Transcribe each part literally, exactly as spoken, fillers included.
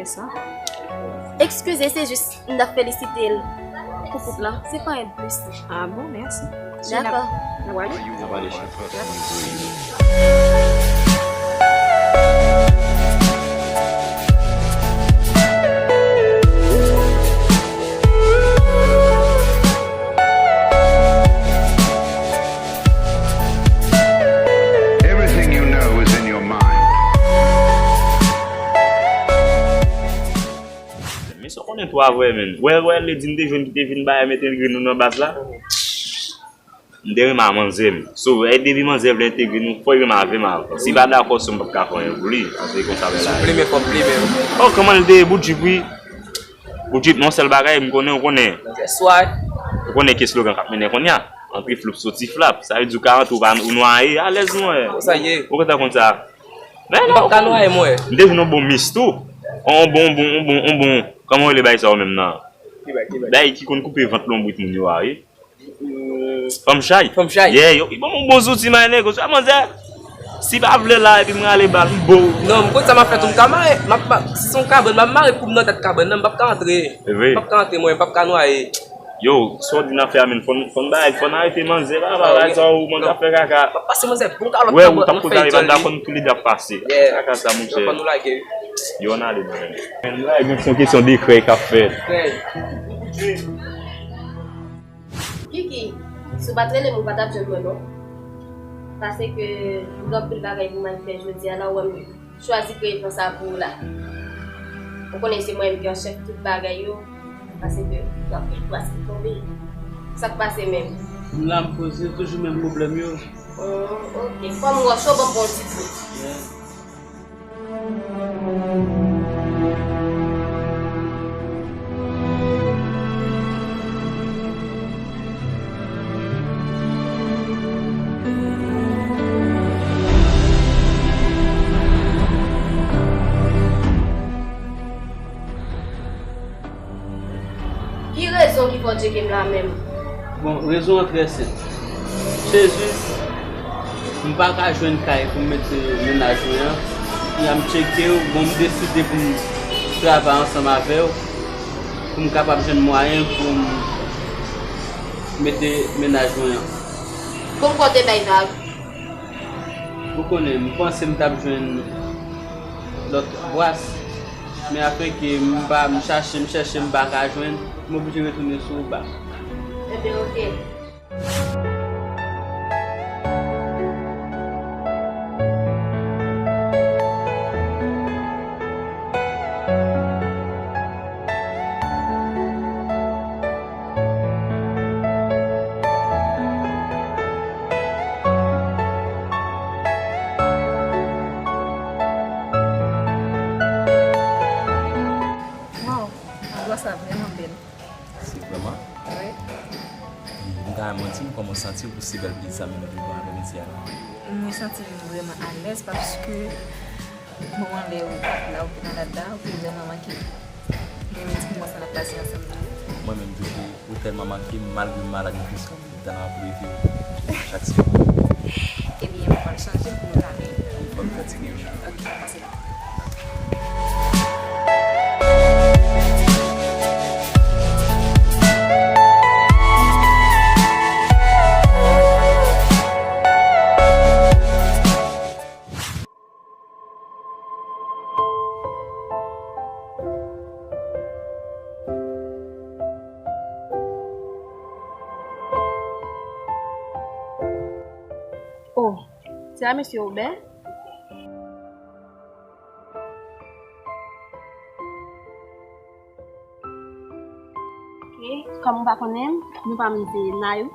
Sa? Eskize, se jis m t ap felisite l pou koup lan. Se pa anyen de plis. Ah bon, mèsi. Dakò. N ap ale? N ap ale. Everything you know is in your mind. Mesye, w konnen twa vrè, menn. Wè, wè, lè di m te jwenn ki te vin bay, m entegre nou nan baz la. M te renmen a manzè m. So, e depi manzè vle entegre nou, fò l renmen avè m avan. Si l pa dakò, so m p ap ka fè anyen pou li. Paske e konsa bagay la ye. Si w plimen, fò m plimen wi. Oh, kòman l te ye, bout jip, wi. Bout jip, men yon sèl bagay, m konnen, ou konnen. Manzè swag. Ou konnen ki slogan k ap mennen kounye a. Antre flop, soti flap. Sa vle di ou ka antre, ou pa, ou nwaye, alèz mwen. Konsa ye. Ou kontan konn sa. Men non. M p ap ka nwaye mwen. M te vin yon bon mis tou. Yon bon, yon bon, yon bon, yon bon. Kòman yo rele bagay sa yo menm nan? Ki bagay, ki bagay? Bagay ki konn koupe vant lonbrit moun yo a, wi. Fanm chay. Fanm chay. Yeah, yo, bon, bon, bon zouti, my nigga. Sa manzè, si pa vle la, epi m rale bal, m bo. Non, m konn sa m ap fè tou, m ka mare, m ap, m ap, si se yon kabann, m ap mare kou m nan tèt kabann nan, m p ap ka antre. E vre. M p ap ka antre, mwen, m p ap ka nwaye. Yo, sa w di n ap fè a, menn, fò n, fò n bay, fò n arete manzè, pa, pa, pa, sa ou, manzè ap fè kaka. M ap pase manzè bon kalòt nan feyton li. Wè, ou t ap koze avè l, m ta konn tou lede ap pase. Yeah. Kaka sa, monchè. Fò nou lage. Yo, ann ale, man. Men la, gen yon kesyon de krèy k ap fèt. Krèy. Kiki, si w pa t rele m, ou pa t ap jwenn mwen, non. Paske gen anpil bagay pou m al fè jodi a la, ou wè m chwazi kreye plan sa pou ou la. Ou konnen se mwen menm ki an chèf tout bagay yo, paske gen anpil plas ki tonbe. Sa k pase menm? M la, m poze, toujou menm pwoblèm yo. Oh, ok. Kòm wòch, ou ban m bon ti bout. Yeah. Ki rezon ki fè w tcheke m la menm? Bon, rezon an trè senp. Jezi, m pa ka jwenn kay pou m mete mennaj mwen an. Epi a m tcheke w, bon, m deside pou m travay ansanm avè w, pou m kapab jwenn mwayen pou m mete mennaj mwen an. Bon, m kwè w te bay vag. Ou konnen, m panse m t ap jwenn lòt bras. Men apre ke m pa, m chache, m chèche, m pa ka jwenn, m oblije retounen sou ou back. Ebyen, oke. Wow, endwa sa vrèman bèl. Se vrèman? Wi. M ta manti, kòman w santi w pou si bèl pitit sa menm nou te pran aprèmidi a la? Mwen santi m vrèman alèz paske moman lè ou t ap la, ou te malad la, ou te vrèman manke m. Mwen menm, depi mwa sa n ap pase ansanm nan. Mwen menm tou tou, ou tèlman manke m, malgre m malad, m jis anvi dan nan ap reve w chak segonn. Ebyen, m pral chanje pou nou pale. Fò n fatige wi. Ok, pase la. Oh, se a mesye Obè? Ok, kòm ou pa konnen m, non pa m se Nayou.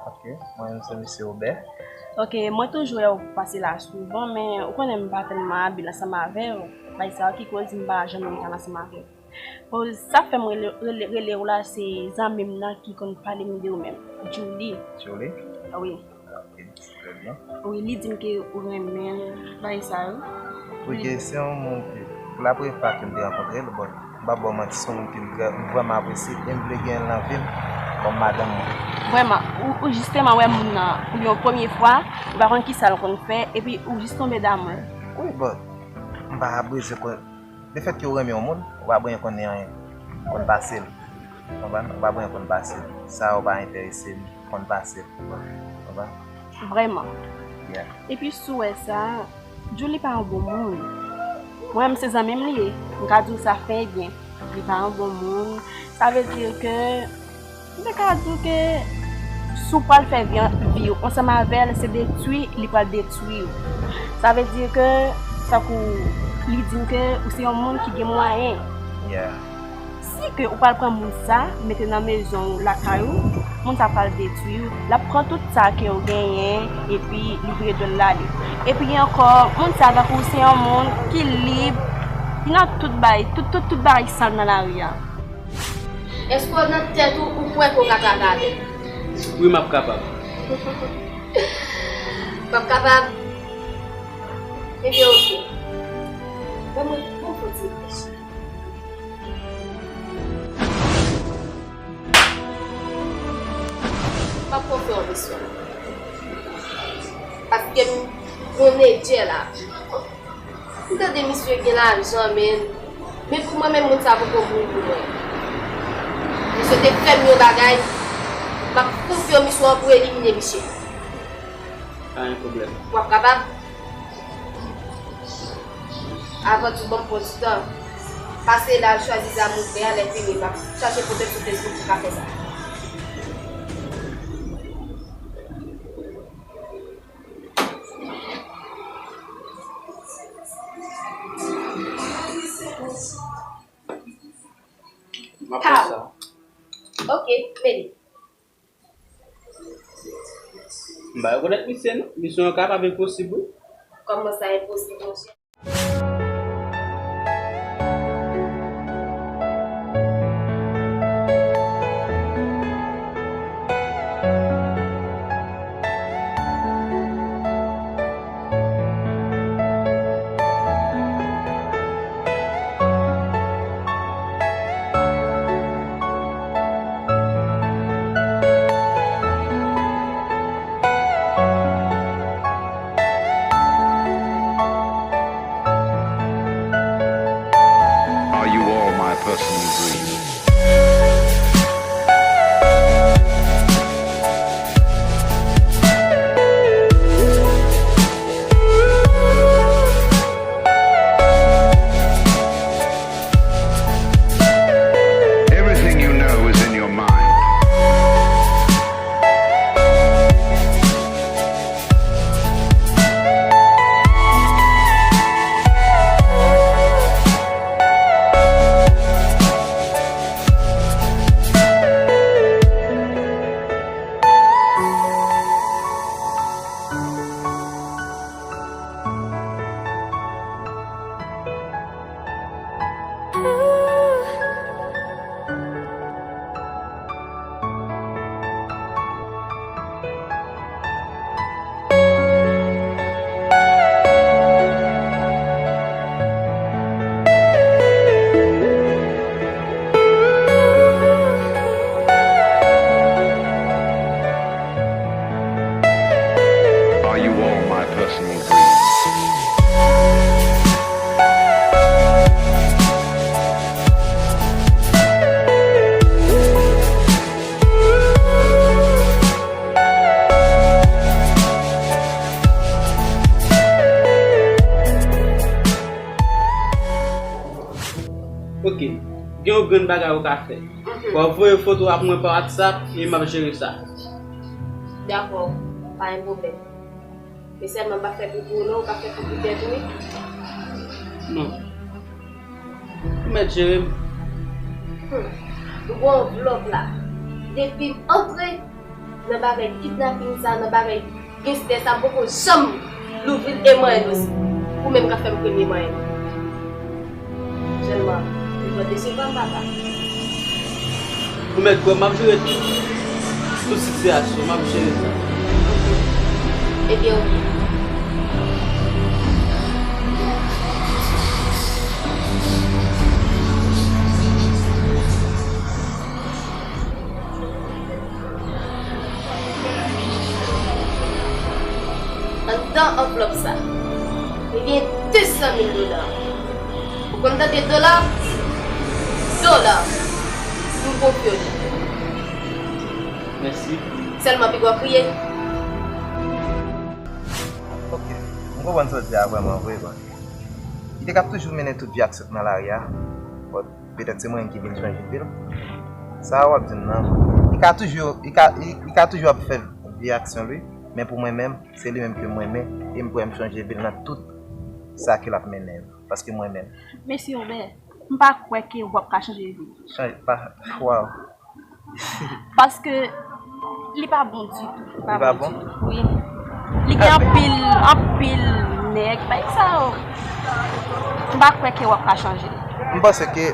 Ok, mwen menm se mesye Obè. Ok, mwen toujou wè w pase la souvan, men ou konnen m pa tèlman abile ansanm avè w. Bagay sa yo ki koz m pa janm ret ansanm avè w. Bon, sa k fè m rele, rele, rele w la, se zanmi m nan ki konn pale m de ou menm. Julie. Julie? Wi. Ok, trè byen. Wi, li di m ke ou renmen bagay sa yo. Wi, ke se yon moun ke, pou la premye fwa ke m te rankontre l, bon, m p ap ba w manti, se yon moun ke m trè, m vrèman apresye, e m vle gen l nan vi m kòm madanm mwen. Vrèman, ou, ou jisteman wè moun nan pou yon premye fwa, ou pa konn kisa l konn fè, epi ou jis tonbe damou l. Wi, bon, m pa ka bezwen konn Lefètke ou renmen yon moun, ou pa bezwen konnen anyen, konn pase l. Konprann? Ou pa bezwen konn pase l. Sa yo pa enterese m, konn pase l. Konprann? Vrèman. Yeah. Epi si w wè sa, Julie pa yon bon moun. Mwen menm se zanmi m li ye. M ka di w sa fen e byen. Li pa yon bon moun. Sa vle di ke m te ka di w ke si w pral fè vi, vi w ansanm avè l, se detwi li pral detwi w. Sa vle di ke, tankou li di m ke ou se yon moun ki gen mwayen. Yeah. Si ke ou pral pran moun sa, mete nan mezon w, lakay ou, moun sa pral detwi w, l ap pran tout sa ke w genyen, epi li vire do l l ale. Epi gen ankò, moun sa tankou se yon moun ki lib, li nan tout bagay, tout, tout, tout bagay sal nan lari a. Èske w nan tèt ou, ou kwè ke w ka travay avè l? Wi, m ap kapab. W ap kapab? Ebyen, oke. Ban mwen, ban mwen fon ti reflechi. M ap konfye w misyon. Paske m konnen Djè la. M tande misye gen lajan, men, men pou mwen menm, moun sa poko moun pou mwen. Misye te fè m yon bagay, m ap konfye w misyon an pou elimine misye. Pa gen pwoblèm. W ap kapab? Avan tou, ban m pran ti tan. Pase la, chwazi zam ou vle a, lè fini, m ap chache pwotèk sou Facebook pou ka fè sa. M ap fè sa. Ok, men li. M pa rekonèt misye non. Misyon an kapab enposib wi. Kòman sa enposib, monchè? Are you all my personal dreams? Everything you know is in your mind. Are you all my personal dreams? Ok, gen yon grenn bagay ou ka fè. Mhm. W ap voye foto ak mwen pa WhatsApp e m ap jere sa. Dakò, pa gen pwoblèm. Men sèlman m p ap fè pou pou ou non, ou p ap fè pou pou tèt ou wi. Non. Ou mèt jere m. Hmm. Ou gon anvlòp la. Depi m antre nan bagay kidnaping sa, nan bagay gangstè sa, m poko janm louvri l e manyen dosye. Ou menm k ap fè m premye manyen. Sèlman, ou pran desevwa m, papa. Ou mèt kwè m ap jere tout, tout sitiyasyon, m ap jere sa. Ebyen, oke. Anndan anvlòp sa, li gen de san mil dola. Ou konn tande dola? Dola. M konfye w li. Mèsi. Sèlman piga w kriye. Ok. M konprann sa w di a vrèman vre, bon. Li te ka toujou mennen tout vi aksyon nan lari a. Bon, petèt se mwen ki vin chanje vil. Sa w ap di m nan. Li ka toujou, li ka, li, li ka toujou ap fè vi aksyon li, men pou mwen menm, se li menm ke m renmen, e m kwè m chanje vil nan tout sa ke l ap mennen yo, paske m renmen l. Mesye Obè, m pa kwè ke w ap ka chanje vi. Chanje, pa, waw. Paske li pa bon ditou. Li pa bon? Wi. Li gen anpil, anpil nèg, bay sa yo. M pa kwè ke w ap ka chanje. M panse ke,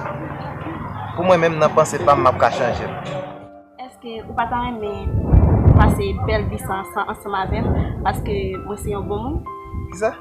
pou mwen menm, nan panse pa m, m ap ka chanje. Èske ou pa ta renmen pase bèl vi sa ansanm, ansanm avè m? Paske mwen se yon bon moun. Kisa?